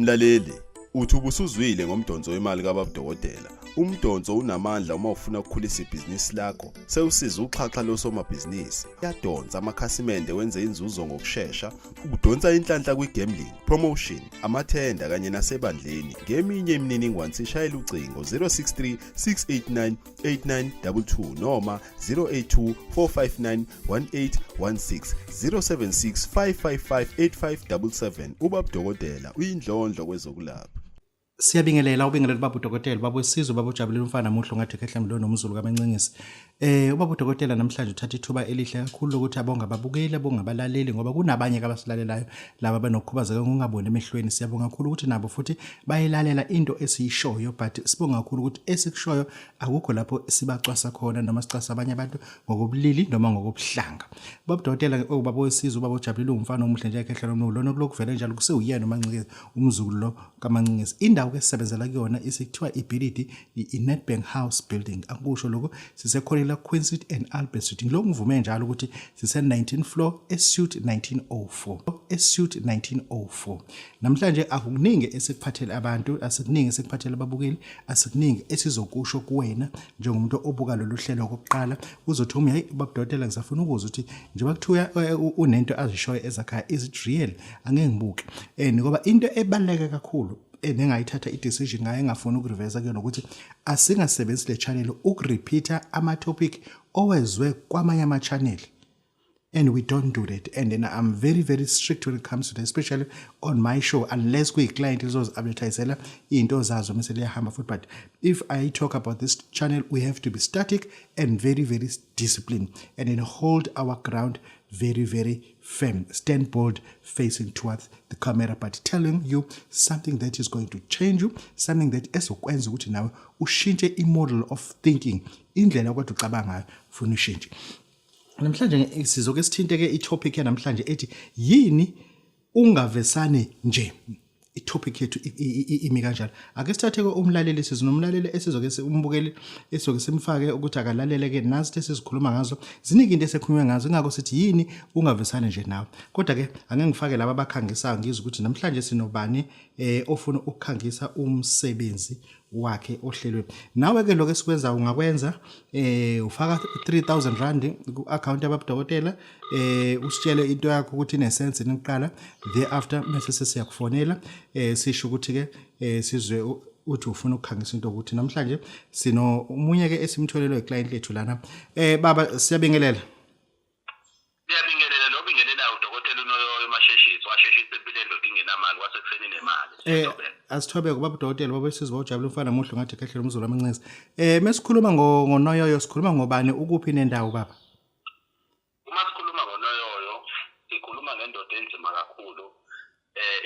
Mlaleli, uthi ubusuzwile ngomdonso wemali kababudokotela. Umdonso unamandla uma ufuna ukukhulisa ibhizinisi lakho, sewusiza uxhaxha losomabhizinisi. Uyadonsa amakhasimende wenze inzuzo ngokushesha, udonsa inhlanhla kwi-gambling, promotion, amathenda kanye nasebandleni. Ngeminye imininingwane sishayela ucingo 063 689 8922 noma 082 459 1816 076 555 8577. Ubabudokotela uyindlondlo kwezokulapha. Siyabingelela, ubingelela ubaba udokotela, ubaba wesizwe, ubaba ujabulile, umfana muhle ungathi khehla nomzulu kaMancingisi. Ubaba udokotela namhlanje uthatha ithuba elihle kakhulu lokuthi abonga ababukeli, abonga abalaleli, ngoba kunabanye abasilalelayo laba abanokukhubazeka ngokungaboni emehlweni. Siyabonga kakhulu ukuthi nabo futhi bayilalela into esiyishoyo, but sibonga kakhulu ukuthi esikushoyo akukho lapho sibacwasa khona noma sicwasa abanye abantu ngokobulili noma ngokobuhlanga. Ubaba udokotela, ubaba wesizwe, ubaba ojabulile, umfana omuhle nje ekhehla lomlungu lona kulokhu vele njalo kusewuyena uMancingisi, umzukulu lo kaMancingisi. Indawo ke sisebenzela kuyona isikuthiwa ibhilidi i-Nedbank House Building. Akusho lokho, sisekhoneni la Queen Street and Albert Street. Ngilokhu ngivume njalo ukuthi sise 19 floor esuite 1904, esuite 1904. Namhlanje akukuningi esikuphathele abantu, asikuningi esikuphathele ababukeli, asikuningi esizokusho kuwena njengomuntu obuka lolu hlelo okokuqala. Uzothi umi, hayi babudokotela, ngisafuna ukuzwa ukuthi njengoba kuthiwa unento azishoyo ezakhaya, is it real? Angeke ngibuke and ngoba into ebaluleke kakhulu enengayithatha i-decision ngayo engafuni ukurivesa kuyona ukuthi asingasebenzisi le channel ukurepeat-a ama-topic owezwe kwamanye ama-channel, and we don't do that. And then I'm very, very strict when it comes to that, especially on my show, unless kuyi-client lizozi-advertisela iy'nto zazo mase liyahamba futhi. But if I talk about this channel, we have to be static and very, very disciplined and then hold our ground very, very firm, stand bold facing towards the camera, but telling you something that is going to change you, something that esokwenza ukuthi nawe ushintshe i-model of thinking, indlela okade ucabanga ngayo funa ushintshe. Namhlanje sizoke sithinte ke i-topic yanamhlanje ethi yini ungavesane nje. I-topic yethu imi kanjalo. Ake sithathe ke umlaleli, sizonomlaleli esizoke umbukeli esizoke simfake ukuthi akalalele ke nazi esizikhuluma ngazo. Ziningi into esekhulunywe ngazo, ingakho sithi yini ungavesane nje nawe. Kodwa ke ake ngifake laba abakhangisayo, ngizwe ukuthi namhlanje sinobani ofuna ukukhangisa umsebenzi wakhe ohlelweni. Nawe ke lokho esikwenza ungakwenza, ufaka 3000 rand ku account yababudokotela, usitshele into yakho ukuthi ine sense niqala, thereafter bese sesiyakufonela, sisho ukuthi ke sizwe uthi ufuna ukukhangisa into ukuthi namhlanje sino umunye ke esimtholelwe iclient lethu lana. Baba, siyabingelela. Siyabingelela, nobingelelayo udokotela uNoyoyo Masheshisi, washeshisa impilo endoda ingenamali kwasekuseni nemali. Asithobeke ubaba udokotela, baba esizwe ujabula, umfana muhle ngathi khehlela umzulu amancisi. Mesikhuluma ngoNoyoyo sikhuluma ngobani, ukuphi nendawo, baba? Uma sikhuluma ngoNoyoyo sikhuluma ngendoda enzima kakhulu.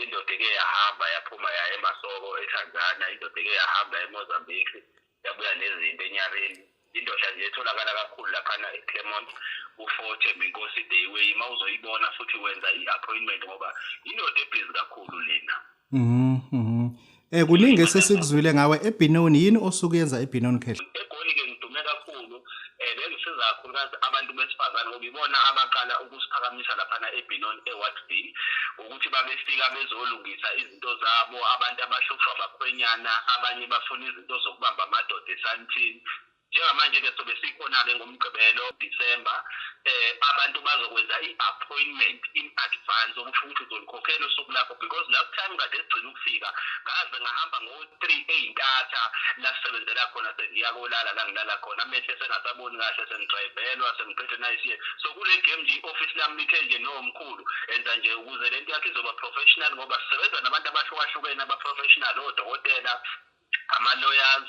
Indoda eke yahamba yaphuma yaya eMasoko eTanzania, indoda eke yahamba eMozambique yabuya nezinto enyareni. Indoda nje etholakala kakhulu laphana eClermont ku-Forte Minkosi Dayway. Uma uzoyibona futhi wenza i-appointment ngoba indoda ebhizi kakhulu lena. Kuningi esesikuzwile ngawe eBenoni, yini osuke uyenza eBenoni, Khehla? EGoli ke ngidume kakhulu, bengisiza kakhulukazi abantu besifazane ngoba ibona abaqala ukusiphakamisa laphana eBenoni eWattville, ukuthi babefika bezolungisa izinto zabo, abantu abahlushwa abakhwenyana, abanye bafuna izinto zokubamba amadoda eSandton. Njengamanje-ke sobe sikhona-ke ngoMgqibelo, December. Abantu bazokwenza i-appointment in advance, okusho ukuthi uzolikhokhela usuku lakho, because last time kade sigcina ukufika ngaze ngahamba ngo-3 ey'ntatha la sisebenzela khona, sengiya kolala la ngilala khona, amehlo esengasaboni kahle, sengidrayivelwa, sengiphethe nayisiye. So kule game nje i-office lami lithe nje no mkhulu, enza nje ukuze lento yakho izoba professional, ngoba sisebenza nabantu abahlukahlukene aba-professional, odokotela, ama-lawyers,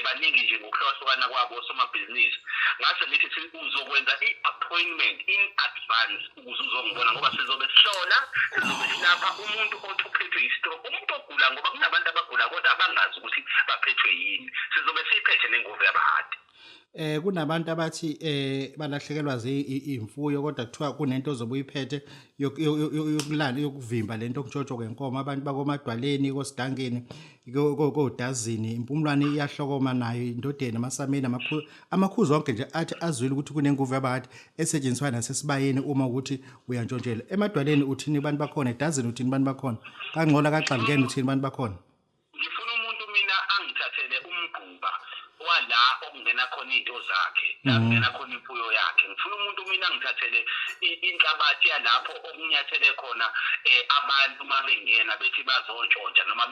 baningi nje ngokuhlukahlukana kwabo, osomabhizinisi. Ngase ngithi uzokwenza i-appointment in advance ukuze uzongibona, ngoba sizobe sihlola, sizobe silapha umuntu othi uphethwe i-stroke, umuntu ogula, ngoba kunabantu abagula kodwa abangazi ukuthi baphethwe yini. Sizobe siyiphethe nengovu yabahadi. Kunabantu abathi balahlekelwa imfuyo, kodwa kuthiwa kunento ozobe uyiphethe yokulala, yokuvimba lento okuntshontsho kwenkomo. Abantu bakomadwaleni, kosidangeni, kodazini, impumulwane iyahlokoma nayo indodeni, amasameni, amakhuzu onke nje athi azwile ukuthi kunenguvu yabakade esetshenziswa nasesibayeni uma ukuthi uyantshontshela. Emadwaleni uthini abantu bakhona? Edazini uthini abantu bakhona? Kangcola kaGxangeni uthini abantu bakhona? Ngifuna umuntu mina angithathele umgquba wala okungena khona iy'nto zakhe, la kungena khona imfuyo yakhe. Ngifuna umuntu mina angithathele inhlabathi yalapho okunyathele khona abantu uma bengena bethi bazontshontsha noma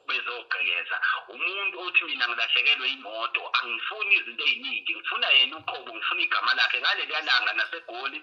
bezogqekeza. Umuntu othi mina ngilahlekelwe imoto, angifuni izinto ey'ningi, ngifuna yena uqobo, ngifuna igama lakhe. Ngaleliya langa naseGoli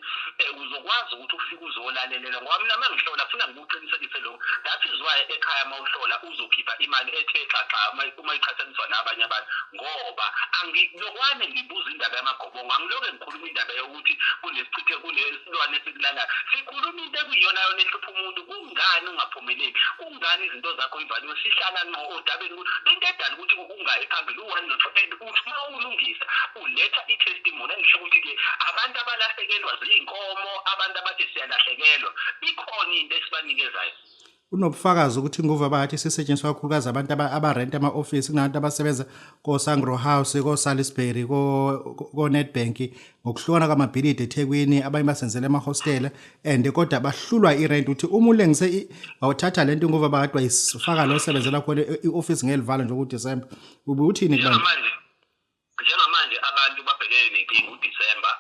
uzokwazi ukuthi ufike uzolalelela, ngoba mina uma ngihlola funa ngikuqinisekise lokho. That is why ekhaya uma uhlola uzokhipha imali ethe xaxa uma iqhathaniswa nabanye abantu, ngoba angilokwane ngibuza indaba yamagobongo, angiloke ngikhuluma indaba yokuthi kunesichithe, kunesilwane esikulalayo. Sikhuluma into ekuyiyona yona ehlupha umuntu. Kungani ungaphumeleli? Kungani izinto zakho ivaliwe? Sihlala ngqo odabeni ukuthi into edala ukuthi ungayi phambili u-one no-two, and uthi uma ulungisa uletha i-testimony. Engisho ukuthi-ke abantu abalahlekelwa ziy'nkomo, abantu abathi siyalahlekelwa, ikhona into esibanikezayo. Kunobufakazi ukuthi inguva bathi sisetshenziswa kakhulukazi abantu abarenta ama-ofisi, kunabantu abasebenza ko-Sangro House, ko-Salisbury, ko-Nedbank, ngokuhlukana kwamabhilidi eThekwini, abanye basenzela emahostela and kodwa bahlulwa irent. Uthi uma ulengise wawuthatha lento inguva bakade wayifaka lo osebenzela khona i-ofisi ngelivala nje kuDisemba, ube uthini kubantu? Njengamanje abantu babhekene nenkinga uDisemba,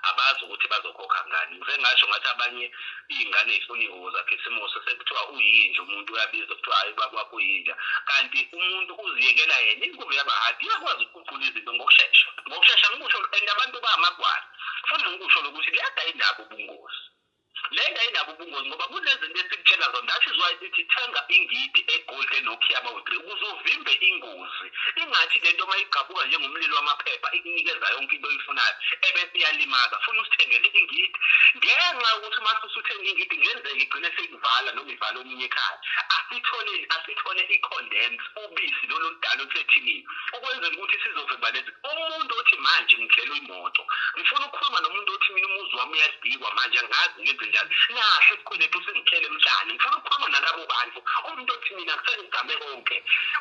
abazi ukuthi bazokhokha ngani. Ngike ngasho ngathi abanye iy'ngane y'funa iy'ngubo zakhisimusi, sekuthiwa uyinja umuntu, uyabizwa kuthiwa hhayi ubaba wakho uyinja, kanti umuntu uziyekela yena. Ingubo yabahadi iyakwazi ukuguqula izinto ngokushesha, ngokushesha ngikusho. And abantu bamagwala, futhi ngikusho lokuthi leyada inabo ubungozi, le nto ayinabo ubungozi, ngoba kunezinto esikutshela zona. That is why sithi thenga ingidi egold enokhiya abawu-three ukuze uvimbe ingozi, ingathi le nto uma igqabuka njengomlilo wamaphepha ikunikeza yonke into oyifunayo ebese iyalimaza. Funa usithengele ingidi, ngenxa yokuthi uma usuthenga ingidi kungenzeka igcine seyikuvala noma ivala omunye ekhaya. Asitholeni, asithole i-condense, ubisi lolu oludala olusethinini, ukwenzela ukuthi sizovimba lezi. Umuntu othi manje ngidlelwe imoto, ngifuna ukukhuluma nomuntu othi mina umuzi wami uyadikwa manje, angazi ngenze njani, nahle isikweletu singikhele emhlane. Ngifuna ukukhuluma nalabo bantu. Umuntu othi mina sengizame konke,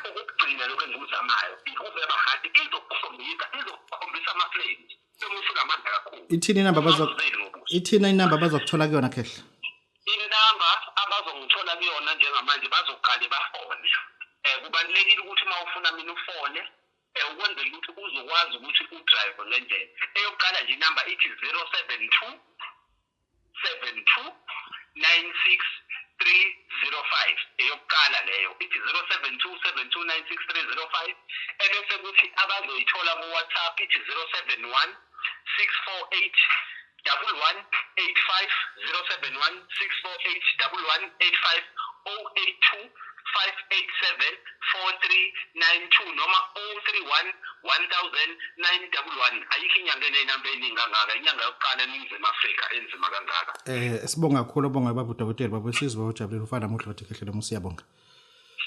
okokugcina lokhu engikuzamayo, ingubo yabahadi izokukhombisa ama-flames somuthi unamandla kakhulu. Ithini inamba bazo Ungawuzeli ngobuso. Ithini inamba bazokuthola kuyona, Khehla? Inamba abazongithola kuyona njengamanje, bazoqale bafone. Kubalulekile ukuthi uma ufuna mina ufone, ukwenzela ukuthi uzokwazi ukuthi udrive ngendlela. Eyokuqala nje inamba ithi 072 72 96 305. Eyokuqala leyo ithi 072 72 96 305. Ebese kuthi abazoyithola ku-WhatsApp ithi 071 648 1185, 071 648 1185, 082 587 4392 noma 031 1000 911. Ayikho inyanga eney'namba ey'ningi kangaka, inyanga yokuqala eNingizimu Afrika enzima kangaka. Sibonga kakhulu, bonga baba udokotela, baba Sizwe ojabulile ufana muhle wathi khehle noma, siyabonga.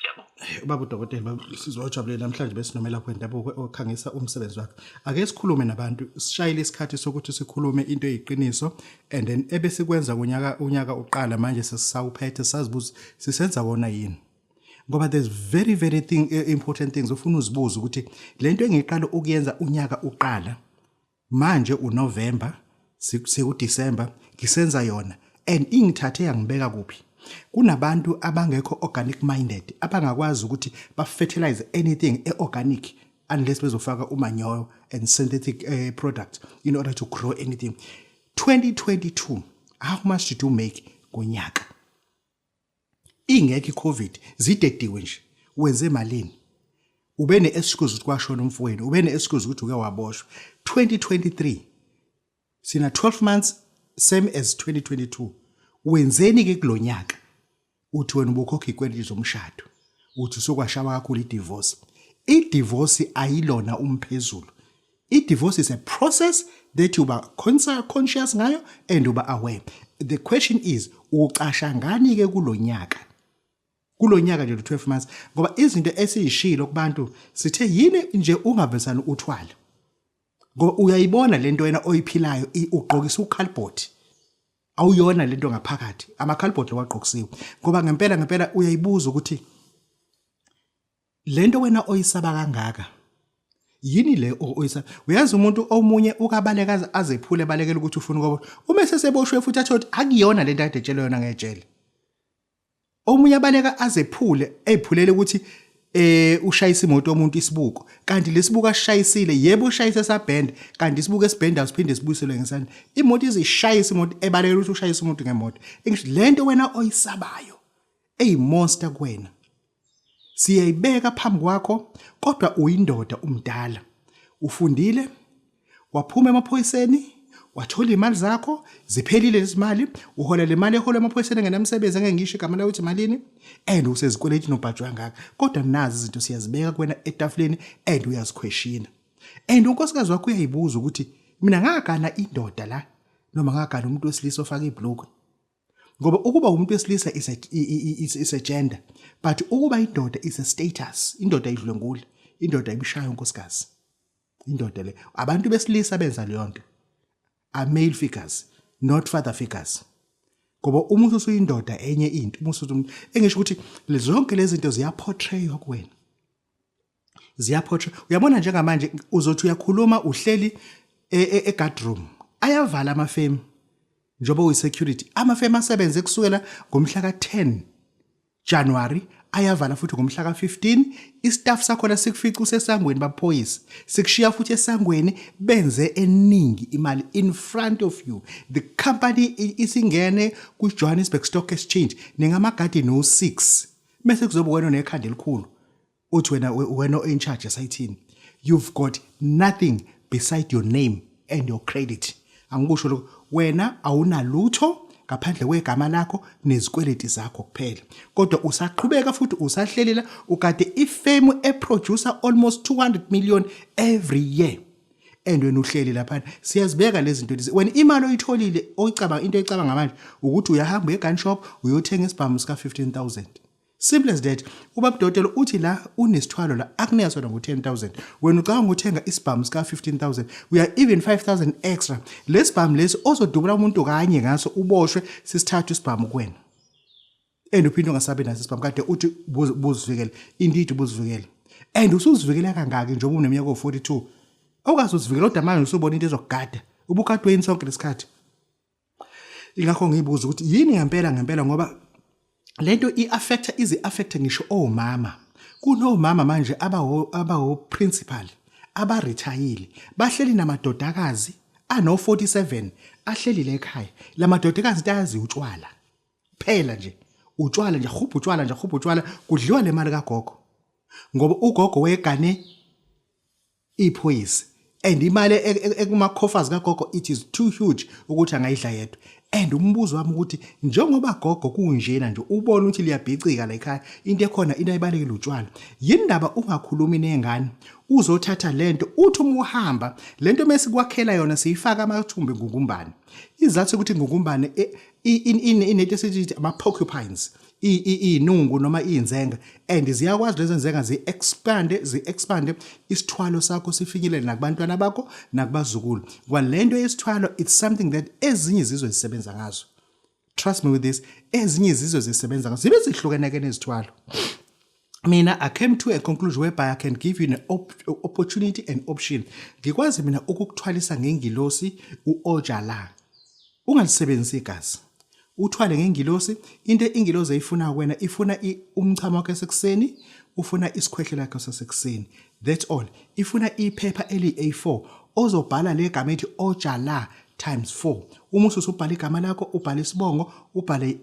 Siyabonga. Ubaba udokotela, baba Sizwe ojabulile, namhlanje besinomela kwendabuko okhangisa umsebenzi wakhe. Ake sikhulume nabantu, sishayile isikhathi sokuthi sikhulume into eyiqiniso and then ebesikwenza kunyaka, unyaka uqala, manje sesisawuphethe, sazibuza sisenza wona yini, ngoba there's very very thing, important things ufuna uzibuza ukuthi lento engiqala ukuyenza unyaka uqala, manje uNovember, sekuDecember, ngisenza yona and ingithathe yangibeka kuphi? Kunabantu abangekho organic minded, abangakwazi ukuthi ba fertilize anything e-organic unless bezofaka umanyolo and synthetic product in order to grow anything. 2022, how much did you make ngonyaka ingekho iCovid, zidediwe nje? Wenze malini? Ube ne-excuse ukuthi kwashona umfowenu, ube ne-excuse ukuthi uke waboshwa. 2023 sina 12 months, same as 2022. Wenzeni ke kulonyaka? Uthi wena ubukhokha ikweleti zomshado, uthi usukwashawa kakhulu i-divorce. I-divorce ayilona umphezulu. I-divorce is a process that uba conscious ngayo and uba aware. The question is, ucasha ngani ke kulonyaka, kulonyaka nje lo 12 months? Ngoba izinto esiyishilo kubantu, sithe yini nje ungavesana uthwala. Ngoba uyayibona lento wena oyiphilayo ugqokisa ucardboard. Awuyona lento ngaphakathi. Ama cardboard lowagqokisiwe. Ngoba ngempela ngempela uyayibuza ukuthi lento wena oyisaba kangaka yini le oyisaba uyazi umuntu omunye ukabaleka azephule balekela ukuthi ufuna ukuba uma seseboshwe futhi athi akuyona lento ade tshelwe yona ngejele omunye abaleka azephule eziphulele ukuthi eh ushayisa imoto yomuntu isibuko kanti lesibuko asishayisile yebo ushayise sabend kanti isibuko esibhenda siphinde sibuyiselwe ngesandla imoto izishayisa imoto ebalekela ukuthi ushayisa umuntu ngemoto engisho lento wena oyisabayo eyimonster kuwena Siyayibeka phambi kwakho kodwa uyindoda umdala. Ufundile, waphuma emaphoyiseni, wathola imali zakho, ziphelile lezimali, uhola le mali eholwa emaphoyiseni engenamsebenzi engeke ngisho igama layo ukuthi malini, and usezikweletini ubhajwe kangaka. Kodwa nazi izinto siyazibeka kuwena etafuleni and uyazikhweshina. And unkosikazi wakho uyayibuza ukuthi mina ngagana indoda la noma ngagana umuntu wesilisa ofaka ibhlukwe. Ngoba ukuba umuntu wesilisa is a, is a gender, but ukuba indoda is a status. Indoda idlwengula, indoda ibishaya unkosikazi. Indoda le. Abantu besilisa benza leyo nto. Are male figures, not father figures. Ngoba uma usuyindoda enye into, uma usuthi engisho ukuthi zonke lezi zinto ziyaportraywa kuwena. Ziyaportray. Uyabona njengamanje uzothi uyakhuluma uhleli e-guard room. Ayavala amafemu. Njengoba uyi-security, amafemu asebenze kusukela ngomhla ka-10 January ayavala futhi ngomhla ka-15. Istaff sakhona sikufica usesangweni baphoyisa, sikushiya futhi esangweni benze eningi imali in front of you. The company isingene kwi-Johannesburg Stock Exchange ningamagadi no-6 mese kuzoba wena onekhanda elikhulu uthi wena wena o-in charge esayithini. You've got nothing beside your name and your credit. Angikusho lokho, wena awunalutho ngaphandle kwegama lakho nezikweleti zakho kuphela. Kodwa usaqhubeka futhi usahleli la ukade ifemu eproducer almost 200 million every year. And wena uhleli lapha, siyazibeka lezi zinto lezi. Wena imali oyitholile oyicabanga into oyicabanga manje ukuthi uyahamba uye gun shop uyothenga isibhamu sika 15000. Simple as that. Ubaba Dokotela uthi la unesithwalo la akunika sona ngo-10000. Wena ucabanga ukuthenga isibhamu sika 15000. We are even 5000 extra. Lesibhamu lesi ozodubula umuntu kanye ngaso uboshwe sisithathu isibhamu kuwena. And uphinde ungasabi naso isibhamu kade uthi buzivikele. Indeed ubuzivikele. And usuzivikela kangaki njengoba uneminyaka o42. Awukaze uzivikele kodwa manje usubona into ezokugada. Ubugadwe yini sonke lesikhathi? Ingakho ngiyibuza ukuthi yini ngempela ngempela ngoba lento i-affecta ize affecte ngisho omama. Kunomama manje abawo abawo principal abarethayile bahleli namadodakazi ano 47 ahleli le ekhaya. Lamadodakazi tayazi utshwala. Phela nje utshwala nje hubha utshwala nje hubha utshwala kudliwa le mali kagogo. Ngoba ugogo wegane iphoyisa and imali ekuma coffers kagogo it is too huge ukuthi angayidla yedwa. And umbuzo wami ukuthi njengoba gogo kunjena nje ubona ukuthi liyabhicika la ekhaya into ekhona into ayibalekile utshwala, yini ndaba ungakhulumi nengane uzothatha lento uthi uma uhamba lento mesikwakhela yona siyifaka amathumbu engungumbane. Izathu ukuthi ingungumbane inento esithi ama porcupines iy'nungu noma iy'nzenga and ziyakwazi lezi nzenga zi-expande zi-expande isithwalo sakho sifinyelele nakubantwana bakho nakubazukulu. Ngoba le nto yesithwalo it's something that ezinye izizwe zisebenza ngazo. Trust me with this, ezinye izizwe zisebenza ngazo zibe zihlukene-ke nezithwalo. Mina I came to a conclusion whereby I can give you an op opportunity and option. Ngikwazi mina ukukuthwalisa ngengilosi uOjala. Ungalisebenzisi igazi. Uthwale ngengilosi, into ingilosi eyifuna kuwena ifuna umchamo wakho esekuseni, ufuna isikhwehlela lakho sasekuseni. That's all. Ifuna iphepha eli A4 ozobhala legama ethi Ojala times 4. Uma ususubhala igama lakho, ubhale isibongo, ubhale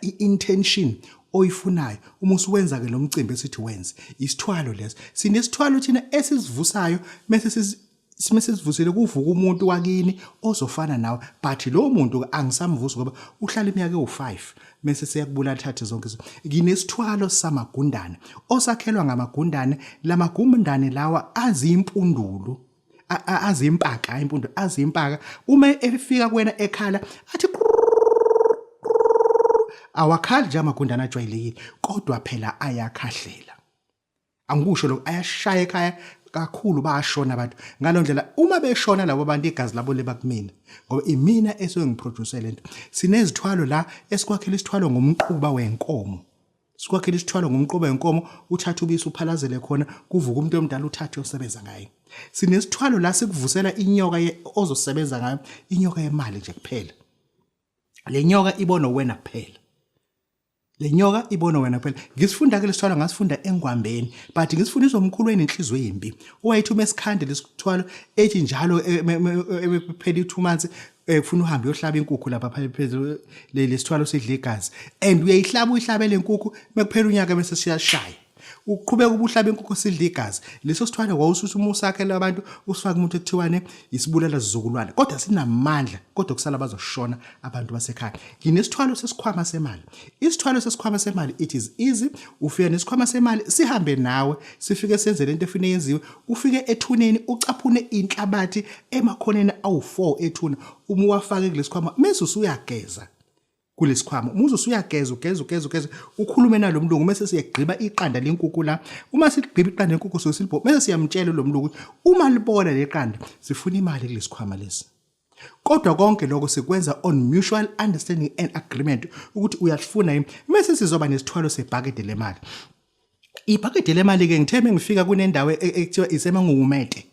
i-intention oyifunayo uma usuwenza ke lo mcimbi esithi wenze isithwalo leso. Sinesithwalo thina esizivusayo mase sime sesivusile kuvuka umuntu wakini ozofana nawe, but lo muntu angisamvusi ngoba uhlala iminyaka ewu5 mase seyakubulala thathe zonke. Nginesithwalo samagundane osakhelwa ngamagundane, lamagundane lawa azimpundulu azimpaka impundu azimpaka uma efika kuwena ekhala athi awakhali nje amagundane ajwayelekile kodwa phela ayakhahlela. Angikusho lokho ayashaya ekhaya Kakhulu bashona abantu ngalo ndlela. Uma beshona labo bantu, igazi labo liba kumina ngoba imina esuke ngiproduce lento. Sinezithwalo la esikwakhela isithwalo ngomquba wenkomo, sikwakhela isithwalo ngomquba wenkomo, uthathe ubisi uphalazele khona, kuvuka umuntu omdala, uthathe uyosebenza ngaye. Sinesithwalo la sikuvusela inyoka ozosebenza ngayo, inyoka yemali nje kuphela. Le nyoka ibona wena kuphela, le nyoka ibona wena kuphela. Ngisifunda ke lesithwalo, ngasifunda engwambeni, but ngisifundiswa umkhulu wenenhliziyo embi owayethi uma esikhande lesithwalo ethi njalo ephela i2 months, kufuna uhambe uyohlaba inkukhu lapha phezulu, lesithwalo sidla igazi, and uyayihlaba, uyihlabele inkukhu, mekuphela unyaka bese siyashaya, uqhubeka ubuhlaba inkukhu, sidla igazi leso sithwalo. Wawusuthi uma usakhela abantu usifake umuntu ekuthiwane isibulala sizukulwane, kodwa sinamandla, kodwa kusala bazoshona abantu basekhaya. Nginesithwalo sesikhwama semali. Isithwalo sesikhwama semali, it is easy. Ufika nesikhwama semali, sihambe nawe, sifike senze lento efuna yenziwe. Ufike ethuneni, ucaphune inhlabathi emakhoneni awu4 ethuna, uma uwafake kulesikhwama, mase usuyageza kulesikhwama. Uma usuyageza, ugeza, ugeza, ugeza, ukhulume nalo mlungu, mase siyagqiba iqanda lenkukhu la. Uma sigqiba iqanda lenkukhu, sosilibho, mase siyamtshela lo mlungu ukuthi uma libona leqanda, sifuna imali kulesikhwama lesi. Kodwa konke lokho sikwenza on mutual understanding and agreement ukuthi uyalifuna yini. Mase sizoba nesithwalo sebhakede lemali. Ibhakede lemali ke, ngithe mengifika kunendawo ekuthiwa iseMangungumete.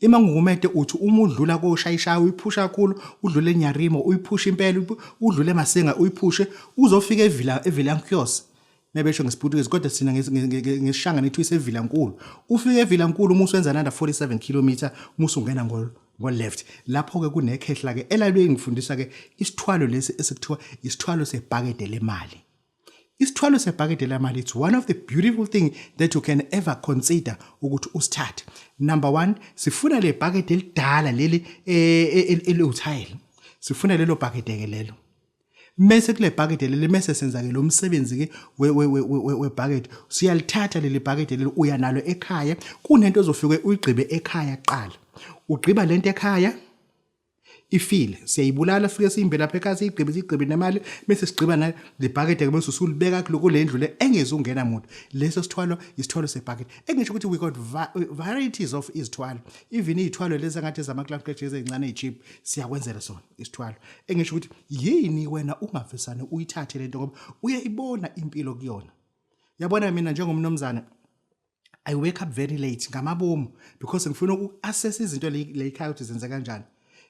IMangungumete, uthi uma udlula koshayishaya, uyiphusha kakhulu, udlule eNyarimo, uyiphusha impela, udlule eMasinga, uyiphushe uzofika eVila, eVilankios mebesho ngesiPutukezi, kodwa thina ngesiShangane kuthiwa iseVilankulu. Ufike eVilankulu, uma usuwenza another 47 km, uma usungena ngo left lapho ke kunekhehla ke elalibe ngifundisa ke isithwalo lesi esikuthiwa isithwalo sebhakede lemali. Isithwalo sebhakede lemali, it's one of the beautiful thing that you can ever consider ukuthi usithathe. Number 1, sifuna le bhakede elidala leli eliwuthayela, sifuna lelo bhakede ke lelo. Mese kule bhakede leli, mese senza ke lo msebenzi ke webhakede. Siyalithatha leli bhakede leli, uya nalo ekhaya, kunento ozofike uyigqibe ekhaya kuqala. Ugqiba lento ekhaya, ifile siyayibulala, fike siyimbe lapha ekhaya, siyigqibe, siyigqibe nemali, bese sigqiba na lebhakede ke, bese usulibeka kule ndlu le engezungena muntu. Leso sithwalo isithwalo sebhakede. Engisho ukuthi we got varieties of izithwalo, even izithwalo lezi engathi zama cloud cash ezincane, ezicheap, siyakwenzela sona isithwalo. Engisho ukuthi yini wena ungavesane uyithathe lento, ngoba uyayibona impilo kuyona. Yabona mina njengomnumzane, I wake up very late ngamabomu because ngifuna uku-assess izinto le ekhaya ukuthi zenze kanjani.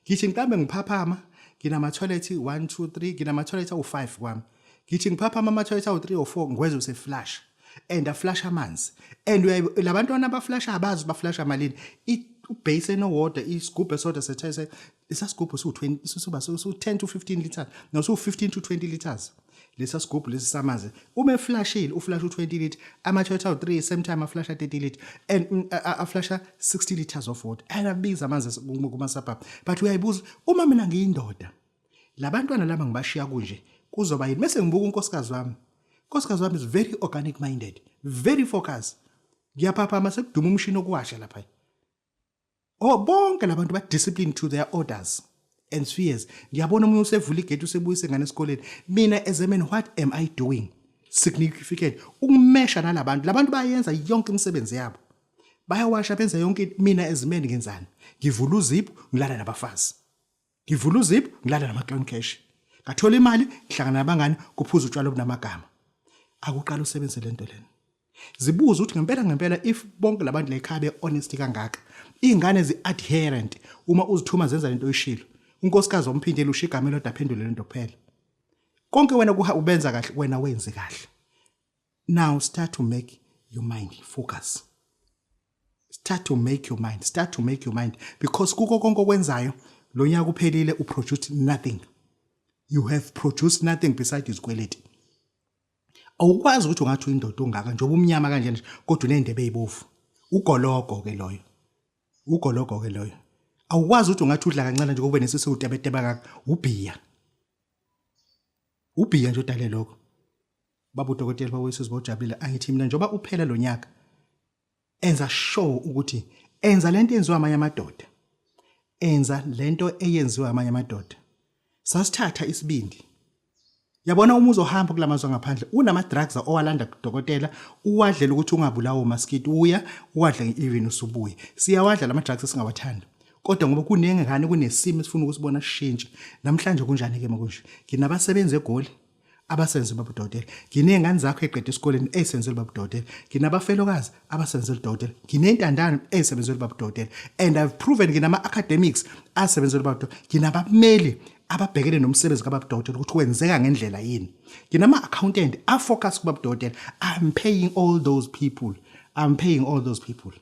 Ngithi mhlambe ngiphaphama nginama-toilet 1 2 3, nginama-toilet awu-5 kwami. Ngithi ngiphaphama ama-toilet awu-3 or 4 ngikwenza use-flush and aflush amanzi, and labantwana abaflusha abazi baflusha malini. Ubhasini owodwa, isigubhu esodwa sethese, lesa sigubhu siwu-20, suba su-10 to 15 liters, no, su-15 to 20 liters lesa sigubhu lesi samanzi. Uma eflashile, uflash u-20 litre, ama-toilet awu-3 same time aflasha 30 litre and aflasha 60 liters of water, and abiza amanzi kuma-suburb. But uyayibuza, uma mina ngiyindoda, labantwana laba ngibashiya kunje, kuzoba yini? Bese ngibuka unkosikazi wami. Unkosikazi wami is very organic minded, very focused. Ngiyaphaphama sekuduma umshini okuwasha lapha. Oh, bonke labantu ba disciplined to their orders and spheres. Ngiyabona omunye usevula igate, usebuyise ngane esikoleni. Mina as a man, what am I doing significant ukumesha nalabantu? Labantu bayenza yonke imisebenzi yabo, bayawasha, benza yonke. Mina as a man ngenzani? Ngivula uziphu, ngilala nabafazi, ngivula uziphu, ngilala nama-clown cash, ngathola imali, ngihlangana nabangani, kuphuza utshwala obunamagama. Akuqala usebenzise lento lena. Zibuza ukuthi ngempela ngempela, if bonke labantu la ekhaya be-honest kangaka, iy'ngane zi-adherent, uma uzithuma zenza lento oyishilo, unkosikazi omphindele usho igama elodwa, aphendule lento kuphela, konke wena kuha ubenza kahle, wena wenze kahle. Now start to make your mind focus, start to make your mind, start to make your mind, because kuko konke okwenzayo lo nyaka uphelile, uproduce nothing. You have produced nothing beside izikweleti. Awukwazi ukuthi ungathi uyindoda ungaka njengoba umnyama kanje nje, kodwa unendebe ezibovu. Ugologo ke loyo, ugologo ke loyo. Awukwazi ukuthi ungathi udla kancane nje, kube nesisu utebeteba kaka. Ubhiya, ubhiya nje odale lokho. Baba udokotela, baba wesizwe, bawujabulile. Angithi mina, njengoba uphela lo nyaka, enza sure ukuthi enza lento eyenziwa amanye amadoda, enza lento eyenziwa amanye amadoda. Sasithatha isibindi. Yabona uma uzohamba kulamazwe angaphandle unama drugs owalanda kudokotela uwadlela ukuthi ungabulawa umaskiti uya uwadle even usubuye. Siyawadla lama drugs esingawathandi. Kodwa ngoba kunengane kunesimo esifuna ukusibona sishintshe. Namhlanje kunjani ke makunje? Nginabasebenzi eGoli abasenze baba udokotela. Nginezingane zakho eqeda esikoleni ezisenzele baba udokotela. Nginabafelokazi abasebenzele udokotela. Nginentandane ezisebenzele baba udokotela. And I've proven nginama academics asebenzele baba udokotela. Nginabameli ababhekene nomsebenzi kababa udokotela ukuthi wenzeka ngendlela yini. Nginama accountant afocus kubaba udokotela. I'm paying all those people. I'm paying all those people.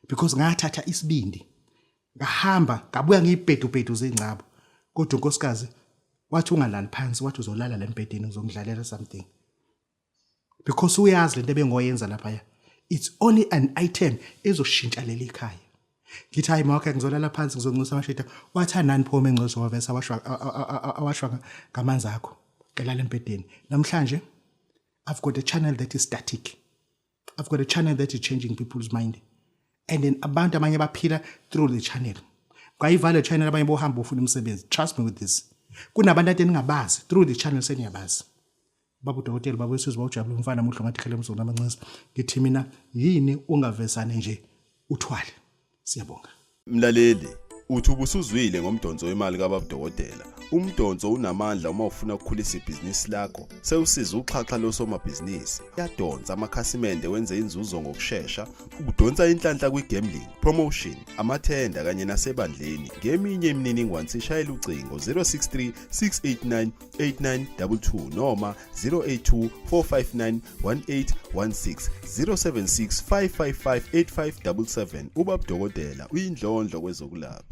Because ngathatha isibindi ngahamba ngabuya ngiyibhedubhedu zingcabo kodwa unkosikazi wathi ungalali phansi wathi uzolala la embhedeni ngizongidlalela something because uyazi lento ebengoyenza lapha it's only an item ezoshintsha leli khaya ngithi hayi mawakhe ngizolala phansi ngizoncusa amashida wathi anani phoma engcozo wavesa awashwa awashwa ngamanzi akho ngelala embhedeni namhlanje I've got a channel that is static I've got a channel that is changing people's mind. And then abantu abanye baphila through the channel. Kwayivala channel abanye bohamba ufuna umsebenzi. Trust me with this. Kunabantu ade ningabazi through the channel seniyabazi. Baba udokotela baba wesizwe bawujabula umfana muhle ngathi khele mzulu amancisi. Ngithi mina yini ungavesane nje uthwale. Siyabonga. Mlaleli, uthi ubusuzwile ngomdonso wemali kababudokotela. Umdonso unamandla uma ufuna ukukhulisa ibhizinisi lakho. Sewusiza uxhaxha losomabhizinisi. Uyadonsa amakhasimende wenze inzuzo ngokushesha, udonsa inhlanhla kwi-gambling, promotion, amathenda kanye nasebandleni. Ngeminye imininingwane sishayela ucingo 063 689 8922 noma 082 459 1816 076 555 8577 ubabudokotela uyindlondlo kwezokulapha.